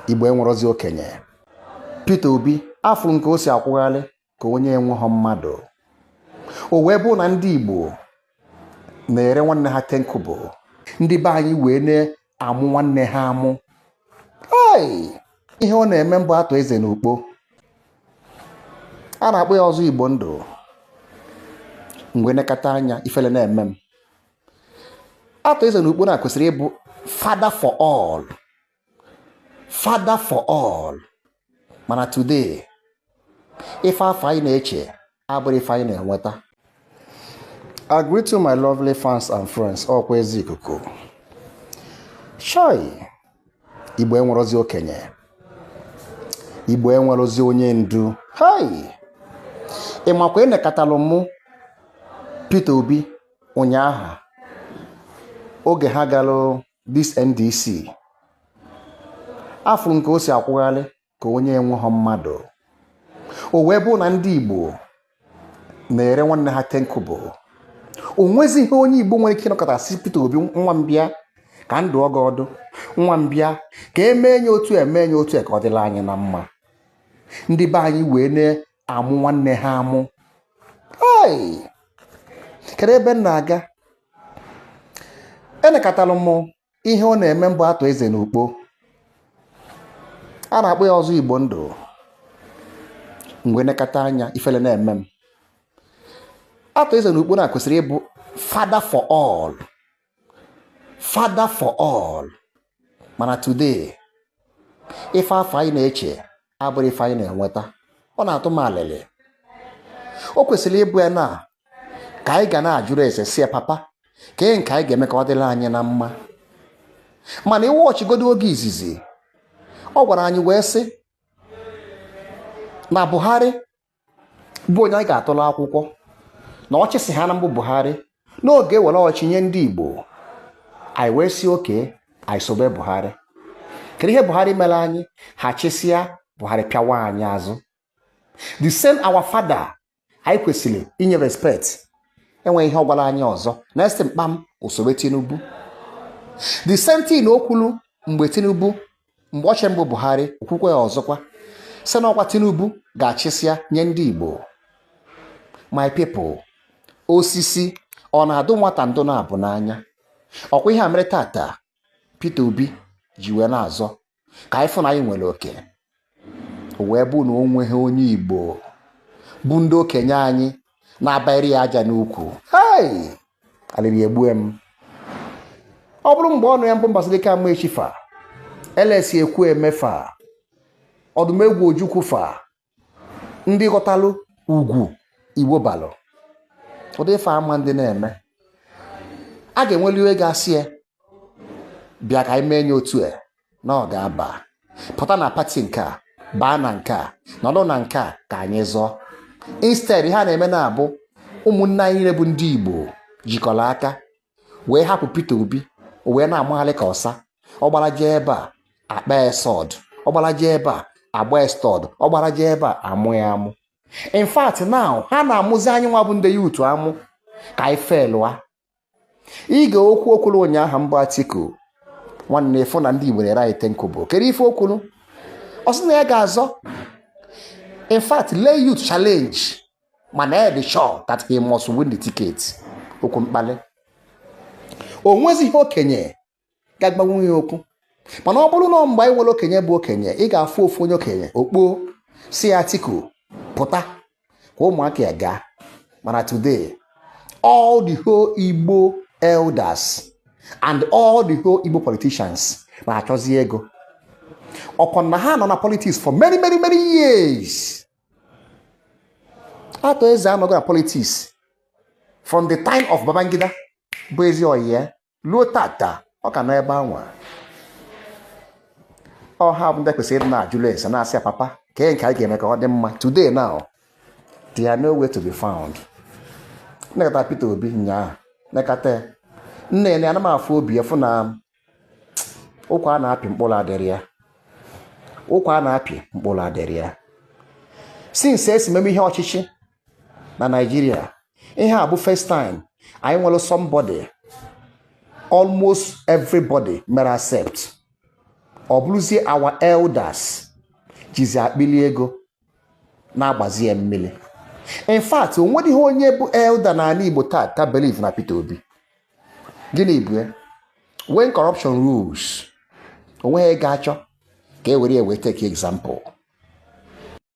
Igbo enwerozi okenye. Peter Obi afụ nke o si akwụgharị ka onye enweghọ mmadụ. O wee bụ na ndị Igbo na-ere nwanne ha 10 kobo, ndị be anyị wee na-amụ nwanne ha amụ. Hey! Ihe ọ na-eme mbụ atọ eze n'ukpo a na-akpọ ya ọzọ Igbo ndụ. Mgbe nekata anya, ifele na-eme m. Atọ eze n'ukpo na kwesịrị ịbụ father for all, father for all. Mana today, ife afọ anyị na-eche abụrụ ife anyị na-enweta. I greet you, my lovely fans and friends. Ọkwa ezi ikuku. Choi! Igbo enwerozi okenye, Igbo enwerozi onye ndu. Hai! Ị makwa enekatalụ mụ Peter Obi ụnyaahụ oge ha galụ this NDC, afụ nke o si akwụgharị ka onye enweghọ mmadụ. O wee bụ na ndị Igbo na-ere nwanne ha 10 kobo. O nwezighị onye Igbo nwere ike ịnọkọta sị Peter Obi, "Nwa m, bịa ka ndụ ọgọ ọdụ. Nwa m, bịa ka emee nye otu, eme nye otu ka ọ dịla anyị na mma." Ndị be anyị wee na-amụ nwanne ha amụ. Hey! Kedu ebe m na-aga? Enekatalụ m ihe ọ na-eme mbụ atọ eze n'ukpo a na-akpọ ya ọzọ Igbo ndụ. Mgbe nekata anya, ifele na-eme m. Atọ eze n'ukpo na kwesịrị ịbụ father for all, father for all. Mana today, ife afọ anyị na-eche abụrụ ife anyị na-enweta. Ọ na-atụ m alịlị. O kwesịrị ịbụ ya na ka anyị ga na-ajụrụ ese si ya, "Papa, kee nke anyị ga-eme ka ọ dịrị anyị na mma?" Mana iwe ọchịgodo oge izizi ọ gwara anyị wee sị na Buhari bụ onye anyị ga-atụla akwụkwọ na ọchị si ha na mbụ. Buhari n'oge ewere ọchị nye ndị Igbo anyị, wee si oke anyị sobe Buhari. Kedu ihe Buhari mere anyị? Ha chịsịa, Buhari pịawa anyị azụ. The same our father anyị kwesịrị inye respect enweghị ihe ọ gwara anyị ọzọ. Next, mkpam osobe Tinubu. The same thing o kwulu mgbe Tinubu, mgbe ọchị mbụ Buhari, okwukwe ya ọzọkwa sị na ọkwa Tinubu ga-achịsịa nye ndị Igbo. My people, osisi ọ na-adụ nwata ndụ na-abụ n'anya. Ọkwa ihe a mere tata Peter Obi ji wee na-azọ ka anyị fụ na anyị nwere oke. O wee bụ na o nweghị onye Igbo bụ ndị okenye anyị na-abanyere ya aja n'ukwu. Hei, alịrị egbue m. Ọ bụrụ mgbe ọnụ ya mbụ Mbazulike Amaechi fa LS ekwu emefa ọdụmegwu Ojukwu, fa ndị ghọtalụ ugwu Igbo balụ ụdị ife ama ndị na-eme, a ga-enweli ego asị ya, "Bịa ka anyị mee nye otu a," na ọ ga-aba pụta na party nke a, baa na nke a, nọdụ na nke a ka anyị zọọ. Instead, ihe a na-eme na-abụ ụmụnne anyị niile bụ ndị Igbo jikọrọ aka wee hapụ Peter Obi, o wee na-amagharị ka ọsa. Ọ gbara jee ebe a, akpa esọd. Ọ gbara jee ebe a, agba estọd. Ọ gbara jee ebe a, amụ ya amụ. In fact, now ha na-amụzi anyị nwa bụ ndị youth amụ ka anyị felụa. Ige okwu okwulu ụnyaahụ mbụ Atiku nwanne, fụ na ndị Igbo na-ere anyị 10 kobo. Kedu ife okwulu? Ọ sị na ya ga-azọ, in fact, lay youth challenge, mana ya dị sure that he must win the ticket. Okwu mkpali, o nwezighị okenye ga-agbanwe ya okwu. Mana ọ bụrụ na mgbe anyị nwere okenye bụ okenye, ị ga-afụ ofu onye okenye okpo si ya, "Atiku, pụta ka ụmụaka ya gaa." Mana today, all the whole Igbo elders and all the whole Igbo politicians na-achọzi ego ọkwa na ha nọ na politics for many, many, many years. Atọ eze anọgo na politics from the time of Babangida bụ ezi oyi ya ruo tata, ọ ka nọ ebe anwa. Ọ ha bụ ndị kwesịrị ịdị na-ajụlụ ese, na-asị ya, "Papa, kee nke anyị ga-eme ka ọ dị mma?" Today now, they are nowhere to be found. Nnekọta Peter Obi nyaa, nekata ya, nne ya, ana m afụ obi ya, fụ na ụkwa a na-apị mkpụrụ adịrị ya, ụkwa a na-apị mkpụrụ adịrị ya. Since esi meme ihe ọchịchị na Nigeria, ihe a bụ first time anyị nwere somebody almost everybody mere accept. Ọ bụrụzie our elders jizi akpịli ego na-agbazi ya mmiri. In fact, o nwere ihe onye bụ elder n'ala Igbo taa ka believe na Peter Obi. Gịnị bụ ya? When corruption rules, onweghị ga-achọ ka e were ya wee take example.